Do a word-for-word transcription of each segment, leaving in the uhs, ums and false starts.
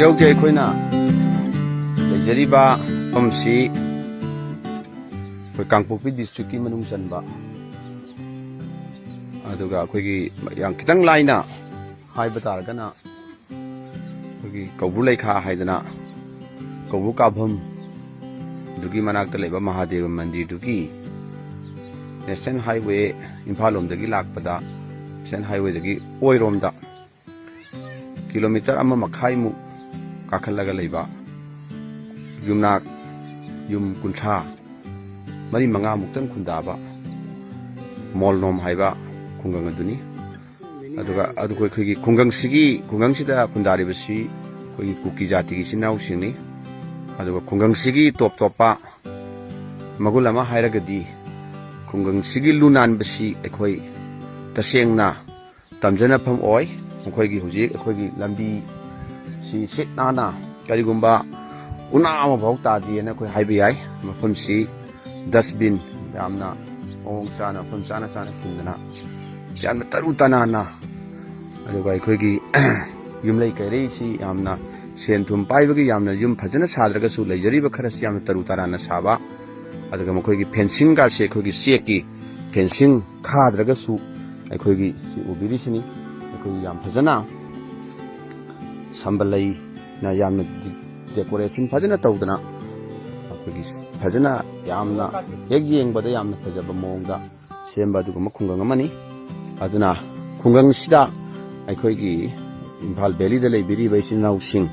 ꯍꯧꯖꯤꯛ ꯑꯩꯈꯣꯏꯅ ꯂꯩꯖꯔꯤꯕ ꯃꯐꯝꯁꯤ ꯑꯩꯈꯣꯏ ꯀꯥꯡꯄꯣꯛꯄꯤ ꯗꯤꯁꯇ꯭ꯔꯤꯛꯀꯤ ꯃꯅꯨꯡ ꯆꯟꯕ, ꯑꯗꯨꯒ ꯑꯩꯈꯣꯏꯒꯤ ꯌꯥꯝ ꯈꯤꯇꯪ ꯂꯥꯏꯅ ꯍꯥꯏꯕ ꯇꯥꯔꯒꯅ ꯑꯩꯈꯣꯏꯒꯤ ꯀꯧꯕ꯭ꯔꯨ ꯂꯩꯈꯥ ꯍꯥꯏꯗꯅ ꯀꯧꯕ꯭ꯔꯨ ꯀꯥꯐꯝ ꯑꯗꯨꯒꯤ ꯃꯅꯥꯛꯇ ꯂꯩꯕ ꯃꯍꯥꯗꯦꯕ ꯃꯟꯗꯤꯔꯗꯨꯒꯤ ꯅꯦꯁꯅꯦꯜ ꯍꯥꯏꯋꯦ, ꯏꯝꯐꯥꯜ ꯂꯣꯝꯗꯒꯤ ꯂꯥꯛꯄꯗ ꯅꯦꯁꯅꯦꯜ ꯍꯥꯏꯋꯦꯗꯒꯤ ꯑꯣꯏꯔꯣꯝꯗ ꯀꯤꯂꯣꯃꯤꯇꯔ ꯑꯃ ꯃꯈꯥꯏꯃꯨꯛ ꯀꯥꯈꯠꯂꯒ ꯂꯩꯕ ꯌꯨꯝꯅꯥꯛ ꯌꯨꯝ ꯀꯨꯟꯊ꯭ꯔꯥ ꯃꯔꯤ ꯃꯉꯥꯃꯨꯛꯇꯪ ꯈꯨꯟꯗꯥꯕ ꯃꯣꯜꯅꯣꯝ ꯍꯥꯏꯕ ꯈꯨꯡꯒꯪ ꯑꯗꯨꯅꯤ꯫ ꯑꯗꯨꯒ ꯑꯗꯨꯒ ꯑꯩꯈꯣꯏꯒꯤ ꯈꯨꯡꯒꯪꯁꯤꯒꯤ, ꯈꯨꯡꯒꯪꯁꯤꯗ ꯈꯨꯟꯗꯥꯔꯤꯕꯁꯤ ꯑꯩꯈꯣꯏꯒꯤ ꯀꯨꯀꯤ ꯖꯥꯇꯤꯒꯤ ꯏꯆꯤꯟ ꯏꯅꯥꯎꯁꯤꯡꯅꯤ꯫ ꯑꯗꯨꯒ ꯈꯨꯡꯒꯪꯁꯤꯒꯤ ꯇꯣꯞ ꯇꯣꯞꯄ ꯃꯒꯨꯟ ꯑꯃ ꯍꯥꯏꯔꯒꯗꯤ, ꯈꯨꯡꯒꯪꯁꯤꯒꯤ ꯂꯨ ꯅꯥꯟꯕꯁꯤ ꯑꯩꯈꯣꯏ ꯇꯁꯦꯡꯅ ꯇꯝꯖꯅꯐꯝ ꯑꯣꯏ꯫ ꯃꯈꯣꯏꯒꯤ ꯍꯧꯖꯤꯛ ꯑꯩꯈꯣꯏꯒꯤ ꯂꯝꯕꯤ ꯁꯤ ꯁꯤꯠ ꯅꯥꯟꯅ, ꯀꯔꯤꯒꯨꯝꯕ ꯎꯅꯥ ꯑꯃꯐꯥꯎ ꯇꯥꯗꯦꯅ ꯑꯩꯈꯣꯏ ꯍꯥꯏꯕ ꯌꯥꯏ꯫ ꯃꯐꯝꯁꯤ ꯗꯁꯕꯤꯟ ꯌꯥꯝꯅ ꯃꯑꯣꯡ ꯆꯥꯅ, ꯃꯐꯝ ꯆꯥꯅ ꯆꯥꯅ ꯈꯤꯟꯗꯅ, ꯌꯥꯝꯅ ꯇꯔꯨ ꯇꯅꯥꯟꯅ, ꯑꯗꯨꯒ ꯑꯩꯈꯣꯏꯒꯤ ꯌꯨꯝꯂꯩ ꯀꯩꯔꯩꯁꯤ ꯌꯥꯝꯅ, ꯁꯦꯟ ꯊꯨꯝ ꯄꯥꯏꯕꯒꯤ ꯌꯥꯝꯅ ꯌꯨꯝ ꯐꯖꯅ ꯁꯥꯗ꯭ꯔꯒꯁꯨ, ꯂꯩꯖꯔꯤꯕ ꯈꯔꯁꯤ ꯌꯥꯝꯅ ꯇꯔꯨ ꯇꯅꯥꯟꯅ ꯁꯥꯕ, ꯑꯗꯨꯒ ꯃꯈꯣꯏꯒꯤ ꯐꯦꯟꯁꯤꯡꯒꯁꯦ ꯑꯩꯈꯣꯏꯒꯤ ꯆꯦꯛꯀꯤ ꯐꯦꯟꯁꯤꯡ ꯈꯥꯗ꯭ꯔꯒꯁꯨ, ꯑꯩꯈꯣꯏꯒꯤ ꯁꯤ ꯎꯕꯤꯔꯤꯁꯤꯅꯤ, ꯑꯩꯈꯣꯏꯒꯤ ꯌꯥꯝ ꯐꯖꯅ ꯁꯝꯕꯜꯂꯩꯅ ꯌꯥꯝꯅ ꯗꯤ-, ꯗꯦꯀꯣꯔꯦꯁꯟ ꯐꯖꯅ ꯇꯧꯗꯅ, ꯑꯩꯈꯣꯏꯒꯤ ꯐꯖꯅ ꯌꯥꯝꯅ ꯍꯦꯛ ꯌꯦꯡꯕꯗ ꯌꯥꯝꯅ ꯐꯖꯕ ꯃꯑꯣꯡꯗ ꯁꯦꯝꯕ ꯑꯗꯨꯒꯨꯝꯕ ꯈꯨꯡꯒꯪ ꯑꯃꯅꯤ꯫ ꯑꯗꯨꯅ ꯈꯨꯡꯒꯪꯁꯤꯗ ꯑꯩꯈꯣꯏꯒꯤ ꯏꯝꯐꯥꯜ ꯚꯦꯂꯤꯗ ꯂꯩꯕꯤꯔꯤꯕ ꯏꯆꯤꯟ ꯏꯅꯥꯎꯁꯤꯡ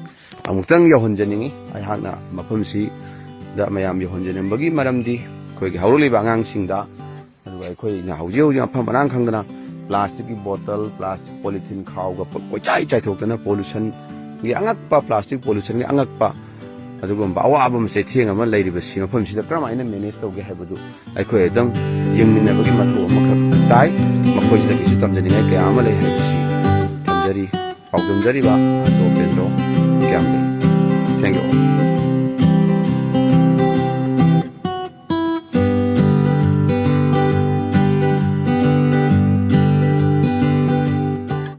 ꯑꯃꯨꯛꯇꯪ ꯌꯧꯍꯟꯖꯅꯤꯡꯉꯤ꯫ ꯑꯩꯍꯥꯛꯅ ꯃꯐꯝꯁꯤꯗ ꯃꯌꯥꯝ ꯌꯧꯍꯟꯖꯅꯤꯡꯕꯒꯤ ꯃꯔꯝꯗꯤ, ꯑꯩꯈꯣꯏꯒꯤ ꯍꯧꯔꯛꯂꯤꯕ ꯑꯉꯥꯡꯁꯤꯡꯗ, ꯑꯗꯨꯒ ꯑꯩꯈꯣꯏꯅ ꯍꯧꯖꯤꯛ ꯍꯧꯖꯤꯛ ꯃꯐꯝ ꯃꯔꯥꯡ ꯈꯪꯗꯅ ꯄ꯭ꯂꯥꯁꯇꯤꯛꯀꯤ ꯕꯣꯇꯜ, ꯄ꯭ꯂꯥꯁꯇꯤꯛ ꯄꯣꯂꯤꯊꯤꯟ, ꯈꯥꯎꯒ ꯄ-, ꯀꯣꯏꯆꯥꯏ ꯆꯥꯏꯊꯣꯛꯇꯅ, ꯄꯣꯂꯨꯁꯟꯒꯤ ꯑꯉꯛꯄ, ꯄ꯭ꯂꯥꯁꯇꯤꯛ ꯄꯣꯂꯨꯁꯟꯒꯤ ꯑꯉꯛꯄ ꯑꯗꯨꯒꯨꯝꯕ ꯑꯋꯥꯕ ꯑꯃ, ꯆꯩꯊꯦꯡ ꯑꯃ ꯂꯩꯔꯤꯕꯁꯤ, ꯃꯐꯝꯁꯤꯗ ꯀꯔꯝꯍꯥꯏꯅ ꯃꯦꯅꯦꯖ ꯇꯧꯒꯦ ꯍꯥꯏꯕꯗꯨ ꯑꯩꯈꯣꯏ ꯑꯗꯨꯝ ꯌꯦꯡꯃꯤꯟꯅꯕꯒꯤ ꯃꯊꯧ ꯑꯃꯈꯛ ꯇꯥꯏ꯫ ꯃꯈꯣꯏꯁꯤꯗꯒꯤꯁꯨ ꯇꯝꯖꯅꯤꯡꯉꯥꯏ ꯀꯌꯥ ꯑꯃ ꯂꯩ ꯍꯥꯏꯕꯁꯤ ꯊꯝꯖꯔꯤ꯫ ꯄꯥꯎꯗꯝꯖꯔꯤꯕ ꯑꯟꯗ꯭ꯔꯣ ꯄꯦꯟꯗ꯭ꯔꯣ ꯀꯌꯥꯝ ꯂꯩ꯫ Thank you all.